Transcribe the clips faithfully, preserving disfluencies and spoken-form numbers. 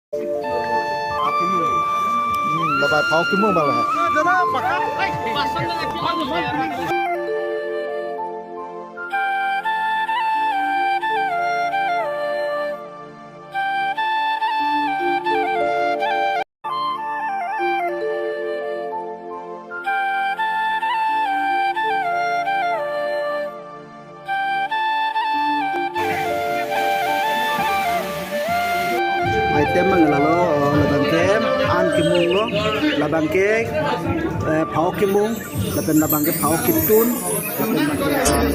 Hmm, labang pha-ok kimung abang lahai. Item abang lalo, oh, labang ke an kimung lo, labang ke, eh, pha-ok kimung, lapen labang ke pha-ok kitun, lapen labang ke an.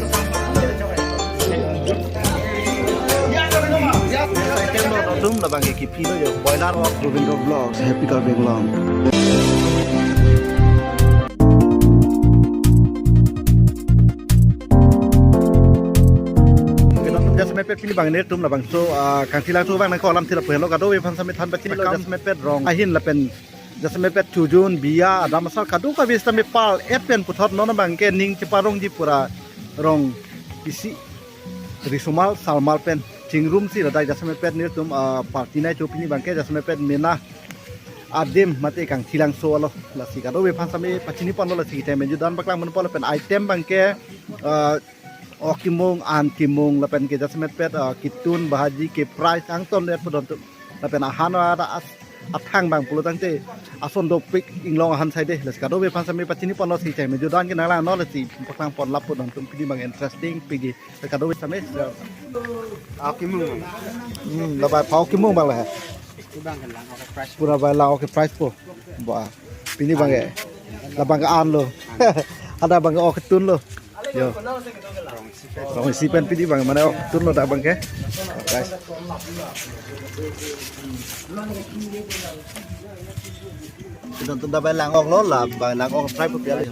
Item lo, latum labang ke kipi lo yo, boiler ok Robindro Vlogs, Happy Karbi Anglong. Kedam jasemet pet pini abang nelitum labangso, ah, Kangthilangso abang nangkok alam thila pu henlo, kadokave aphan sitame than pachini lo, jasemet pet rong ahin lapen jasemet pet chojun biya adam asar kadokave sitame pal et pen puthot non abang ke ning cheparongji pura rong isi risomal salmal pen chingrumsi ladak jasemet pet nelitum, ah, party nai cho pini abang ke jasemet pet mena adim mate Kangthilangso alo, lasi kadokave aphan sitame pachini ponlo, lasi kecheng menju dan paklang ponpo lapen item abang ke, ah, ok kimung, an kimung lapen ke jasemet pet, ah, kitun, bhaji ke price angton et pu dontum. Lapen ahan ada as-, athang abang pulo tangte ason dopik inglong ahan saide. Lasi kadokave aphan sitame pachini ponlo, si cheng menju dan ke nanglang non, lasi paklang pon lapu dontum pini abang interesting pigi. Lasi kadokave sitame. Ok kimung. Hmm, labang pha-ok kimung abang lahai. Pura abang lang ok price po. Ba, pini abang ke. Labang ke an lo. Ada abang ke ok kitun lo. Yo. Rong isi pen pini abang mane ok kitun lo dak abang ke. Guys. Kita tunda abang lang ok lo, labang lang ok price po piala.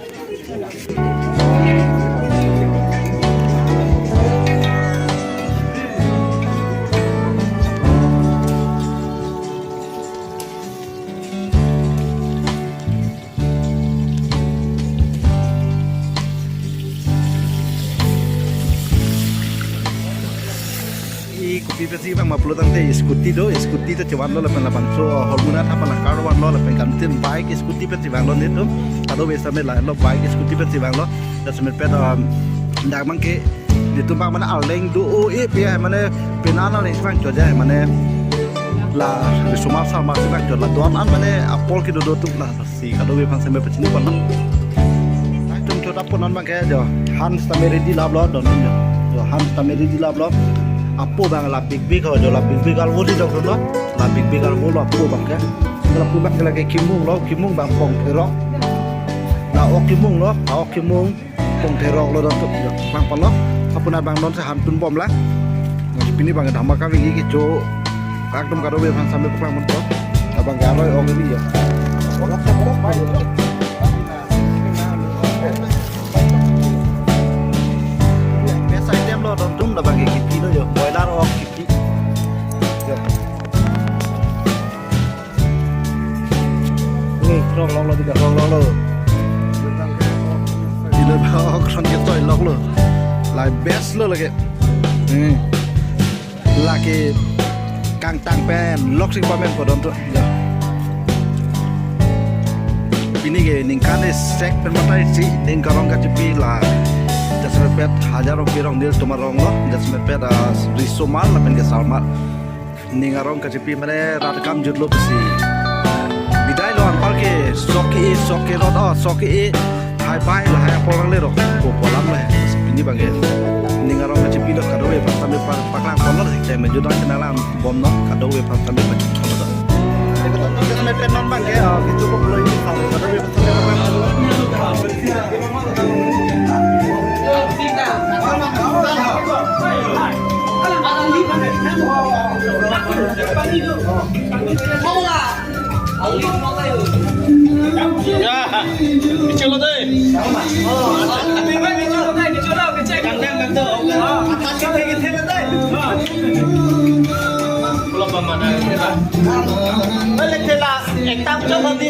I kopi pensi abang ma pulo tangte scooty do, scooty do chevanlo lapen labangso hormona thapa la car vanlo lapen kantin bike scooty pensi vanglo nelitum. Kadokave sitame lahelo bike scooty pensi vanglo. Jasemet pet, um, dak abang ke nelitum abang mane arleng do-o-e pi mane penang arleng si vangchot jai mane la risomal salmal si vangchot la don an mane apor kedo do atum la. Si kadokave aphan sitame pachini ponlo. Itum chot apo non abang ke jo han sitame ready laplo don jo. Jo han sitame ready laplo. Apo abang la big big ho jo la big big alvo di jok lo. La big big alvo lo apo abang ke. La apo abang ke lake kimung lo, kimung abang pong therok. La ok kimung lo, la ok kimung pong therok lo dontum jo. Abang palo. Apuna abang non se hantun bomlang. Pini abang dhamaka vigi kecho. Ekdom kadokave aphan sitame paklang ponpo. Abang ke aroi ok ini ya. Best item lo dontum, labang ke kipi lo yo. Boiler ok kipi. Yo. Ini rong lok lo, tiga rong lok lo. Ini lo bang ok rong ke toy lok lo. Lai best lo lake. Hmm. Lake kangtang pen lok sing pamen po dontum. Ya. Pini ke ningkan isek pen matai si ning arong kachipi la. Jasemet pet hajar rupiah rong nelitum arong lo. Jasemet pet, ah, risomal lapen ke salmal. Ning arong kachipi mane rat kam jutlo pusi. Bidai lo anpar ke sok ke sok ke rot, oh, sok ke hai pai lahai apor le rok ko polam le. Pini abang ke ning arong kachipi lo kadokave aphan sitame pa-, paklang ponlo, cheng menju dan ke nanglang bomlo kadokave aphan sitame paklang ponlo. Jasemet pet non abang ke, ah, kecho ko pulo ini sa kadokave aphan sitame paklang ponlo. Ya, kecil lo deh. Belum mana? Balik telas, ektam coba di.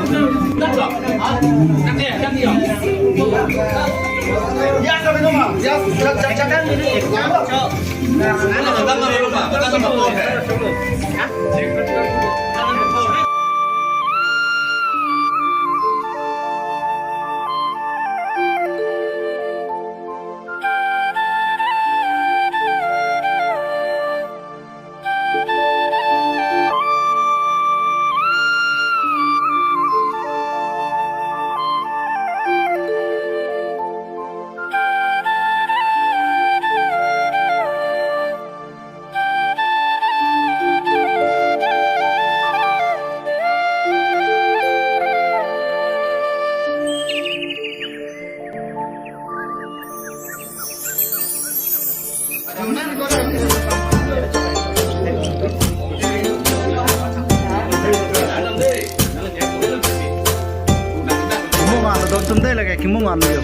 Kimung an don tum dei lake, kimung an yo.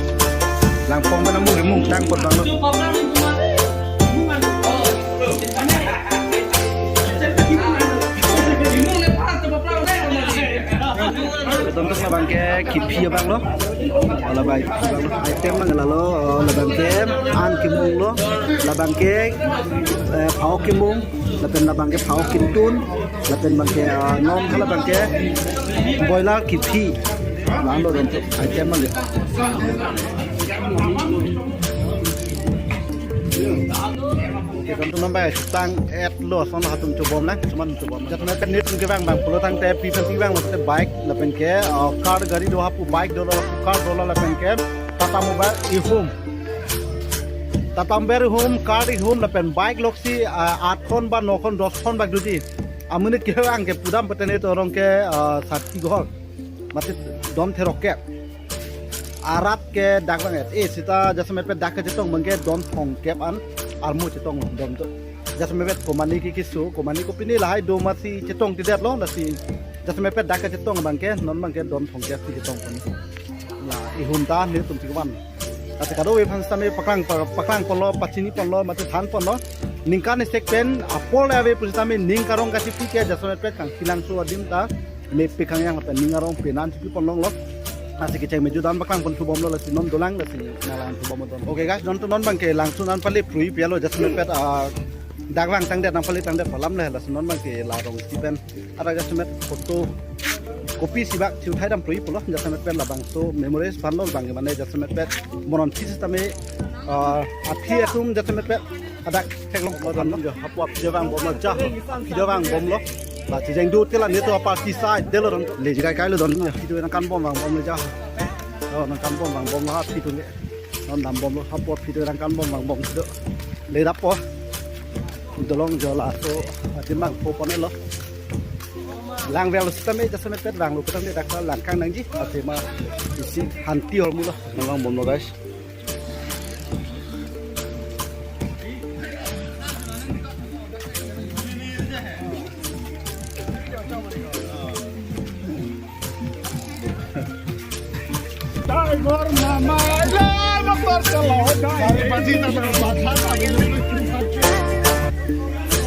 Langpong pen amu kimung tang pot bang lo. Don tum labang ke kipi abang lo. Ola bai abang lo. Item abang lalo, labang ke an kimung lo. Labang ke, eh, phao kimung. Lapen labang ke phao kintun. Lapen abang ke, ah, non labang ke boiler kipi. Lang lo don tum item abang ke. Oke, don tum non bai tanglo, lason hatum chobom lang, suman chobom. Jat na kan netum kevang abang pulo tangte pi pen kevang lo te bike lapen ke, ah, car gari do hapu bike dolo, car dolo lapen ke Tata Mobile ihum. Tata Mobile ihum, car ihum lapen bike loksi, ah, aat khon ba no khon, dos khon bike duti. Amonit kevang ke pudam peten netum arong ke, ah, sat kigohor. Mate don therok kep. Arat ke dak vang-et. Eh, sita jasemet pet dak kachetong abang ke don thomkep an armu chetong lo don tum. Jasemet pet komani ke kisu, komani kopine lahai do masi chetong tidet lo, lasi jasemet pet dak kachetong abang ke, non abang ke don thomkep si chetong pon. La, ihum ta netum si kevan. Lasi kadokave aphan sitame paklang, paklang ponlo, pachini ponlo, mate than ponlo. Ningkan isi pen apor le ave pusitame ning karong kachipi ke jasemet pet Kangthilangso adim ta mepik kangyang lapen ning arong penan chipi pon longlo. Lasi kecheng meju dan paklang pon thubom lo, lasi non dolang, lasi nanglang thubom don. Oke guys, don tum non abang ke langsun an pale prui pialo, jasemet pet, ah, dak vang tangdet, nang pale tangdet palam le, lasi non abang ke la rong si pen. Ara jasemet photo kopi si bak chiu thai dam prui pulo, jasemet pet labangso memories aphan lo abang ke mane jasemet pet monon phi sitame, ah, aphi atum jasemet pet adak theklong lo don lo. Hapu aphi do vangbom lo ja. Aphi do vangbom lo. Ba chijeng do tela netum aparty side delo don. Leji kai kai lo don. Aphi do nangkanbom vangbom lo ja. Oh, nangkanbom vangbom lo aphi do le. Non dambom lo hapu aphi do nangkanbom vangbom do. Le dapo. Dolong jo laso adim vangpo pon-et lo. Lang velo sitame jasemet pet vanglo ketang de dak lang kang nangji. Athema isi hanti hormu lo. Nang vangbom lo guys. Tiger mama, ya, motor kalau, dai.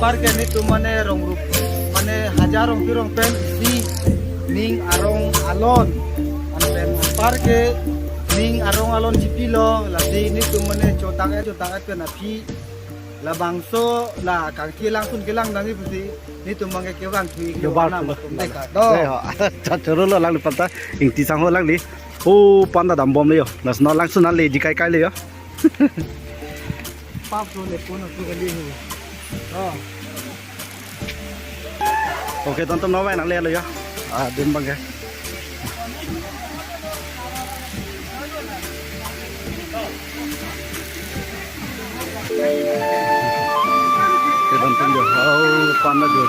Parke netum mane rong rup, mane hajar rong pirong pen isi ning arong alon. Anpen parke ning arong alon chipilo, lasi netum mane chotak-et chotak-et pen aphi labangso la Kangthilangso kelang nangji pusi netum abang ke kevang thui ke jobar wana pulo. Matum deka do. Dei ho. Chat choro lo lang panta ingti sangho lang li. O panta dambom le yo. Las no langsun an leji kai kai le yo. Pap so le kono su kali ho. Oh. Oke, don tum non bai nanglelo ya. Ah, adim abang ke. Oke, don tum jo. Oh, pan na jo.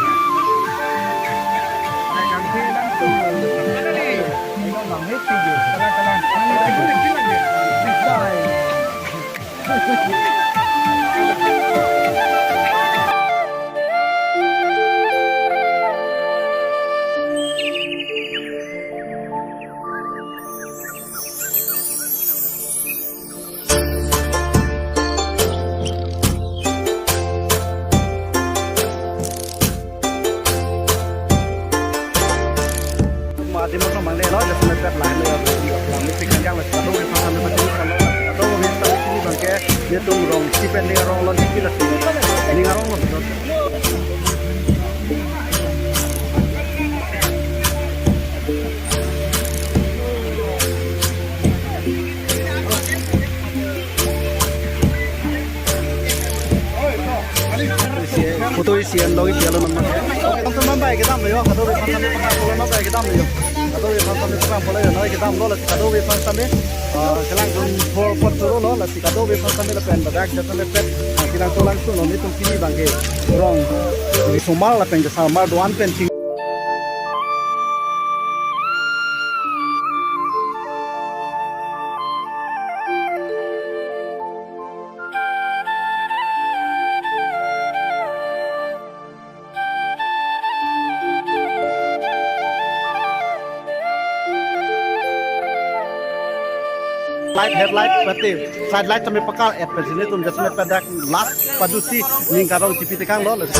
Netum rong si pen ning arong lo, niki lasi ning arong lo. Photo isi an lo, isi alo nama. Langsung mambai kedam lo yo, kadokave aphan tame paklang pulo, mambai kedam lo yo. Kadokave aphan tame paklang pulo yo, noi kedam lo, lasi kadokave aphan tame, ah, kelang dun hor pot suro lo, lasi kadokave aphan tame lapen badak jatan lepet, ah, kelang to langsung lo, netum pini abangke rong, ah, isomar lapen kesamar do-an pen ching. Light, headlight, pati side light tame pakal et pen si netum jasemet pen dak last padusi ning karong chipi tekang lo, lasi.